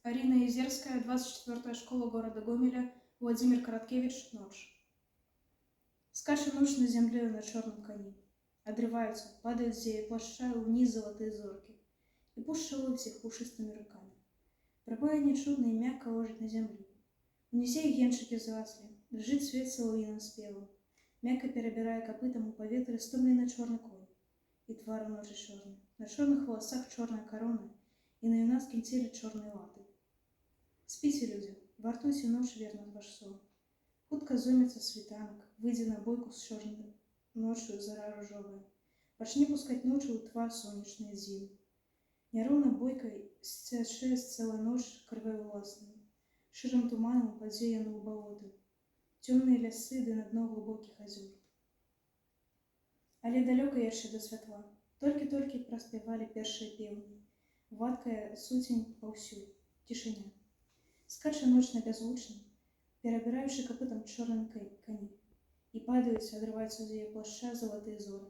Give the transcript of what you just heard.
Карина Езерская, 24-я школа города Гомеля, Владимир Короткевич, «Ночь». Скача ноч над зямлёю на чорным кані. Адрываюцца, падаюць з яе плашча ўніз залатыя зоркі, і пушча ловіць іх пушыстымі рукамі. Прабуе нячутна і мякка ложыць на зямлю. Унізе ігенчыкі згаслі, дрыжыць свет салаўіным спевам. Мякка перабірае капытам у паветры стомлены чорны конь. І твар у ночы чорны, на чорных валасах чорная карона, і на юнацкім целе чорныя латы. Спіце, людзі, вартуйце ноч верна ваш сон. Хутка зоймецца світанак, выйдзе на бойку з чорнай ноччу зара ружовая. Пачне пускаць ночы ў твар сонечныя дзівы. Няроўна бойка сцячэ з цела ноч крывёю ўласнаю. Шэрым туманам упадзе яно ў балоты, цёмныя лясы ды на дно глыбокіх азёр. Але далёка яшчэ да святла. Толькі-толькі праспявалі першыя пеўні. Вадкая суцень паўсюль, цішыня. Скача ноч на бязгучным, перабіраючы капытам чорным кані. І падаюць, адрываюцца з яе плашча залатыя зоры.